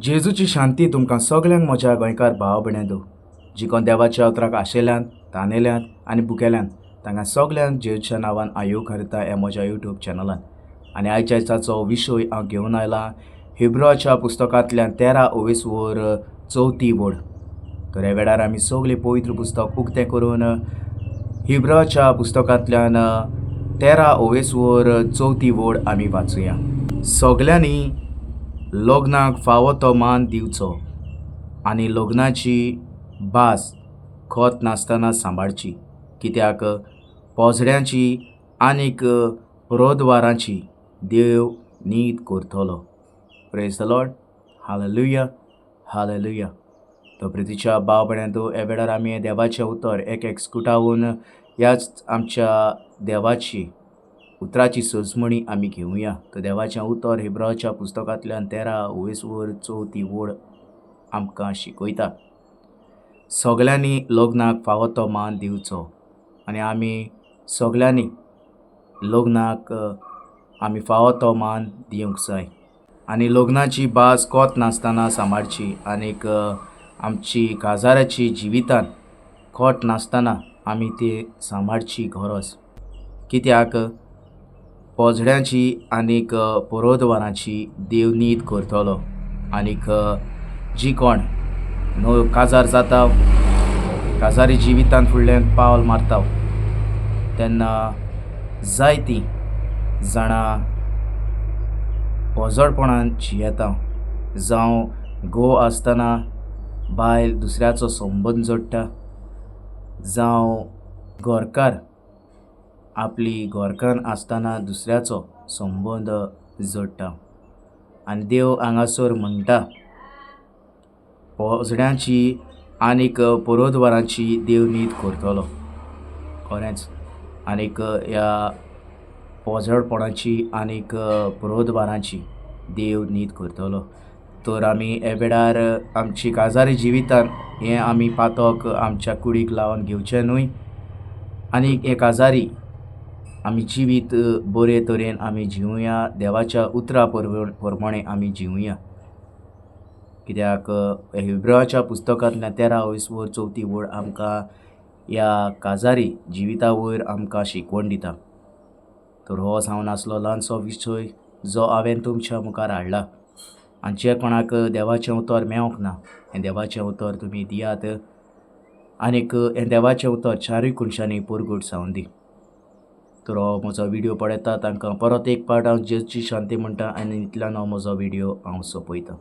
जेजूची शांती तुमकां सगल्यांक म्हज्या गोंयकार भाव भयणांनो, जी कोण देवाच्या उतराक आशेल्यान, तानेल्यान आनी भुकेल्यान, तांकां सगल्यांक जेजूच्या नांवान हांव येवकारता ह्या म्हज्या युट्यूब चॅनलान. आनी आयच्या दिसाचो विशय हांव घेवन आयला हिब्रूच्या पुस्तकांतल्यान 13 ओवेसवर चवथी वड. तर ह्या वेळार आमी सगळें पवित्र पुस्तक उक्तें करून हिब्रूच्या पुस्तकांतल्यान 13 ओवेसवर चवथी वड आमी वाचुया. सगल्यांनी लग्नाक फावो तो मान दिवचो आनी लग्नाची भास खत नासतना सांबाळची, कित्याक पोजड्यांची आनीक रोदवारांची देव नीत करतलो. Praise the Lord, hallelujah, hallelujah. तो प्रितीच्या भाव भयणांनो, ह्या वेळार आमी देवाचें उतर एक एक स्कुटावन ह्याच आमच्या देवाची उतराची सजमणी आमी घेवया. तर देवाचें उतर हिब्राच्या पुस्तकांतल्यान 13 ओवेसवर चवथी वड आमकां शिकयता, सगल्यांनी लग्नाक फावो तो मान दिवचो आनी आमी सगल्यांनी लग्नाक आमी फावो तो मान दिवंक जाय आनी लग्नाची भास कोत नासतना सांबाळची आनीक आमची काजाराची जिवितान खोट नासतना आमी ती सांबाळची गरज, कित्याक पोजड्यांची आनीक पोरोदवारांची देव नीत करतलो. आनीक जी कोण न्हय काजार जाता, काजारी जिवितान फुडल्यान पावल मारता तेन्ना जायतीं जाणां पोजडपणान जियेता, जावं घोव आसतना बायल दुसऱ्याचो संबंद जोडटा, जावं घरकार आपली घरकान्न आसतना दुसऱ्याचो संबंद जोडटा. आनी देव हांगासर म्हणटा, पोजड्यांची आनीक पोरोदवारांची देव नीत करतलो. खरेंच आनीक ह्या पोजडपणाची आनीक पोरोदवारांची देव नीत करतलो. तर आमी ह्या वेळार आमची काजारी जिवितान हें आमी पातक आमच्या कुडीक लावन घेवचें न्हय आनी हे काजारी आमी जिवीत बरे तरेन आमी जिवया, देवाच्या उतरा प्रमाणे आमी जिवया. कित्याक हिब्राच्या पुस्तकांतल्यान 13 वयर चवथी वड आमकां ह्या काजारी जिविता वयर आमकां शिकवण दिता. तर हो जावन आसलो ल्हानसो विशय जो हांवें तुमच्या मुखार हाडला. आनी जे कोणाक देवाचें उतर मेवंक ना, हें देवाचें उतर तुमी दियात आनीक हें देवाचें उतर चारूय कोनशांनी परगट जावन दी. तर हो म्हजो व्हिडियो पळयता तांकां परत एक पावट हांव जेजूची शांती म्हणटा आनी इतल्यान हो म्हजो व्हिडियो हांव सोंपयतां.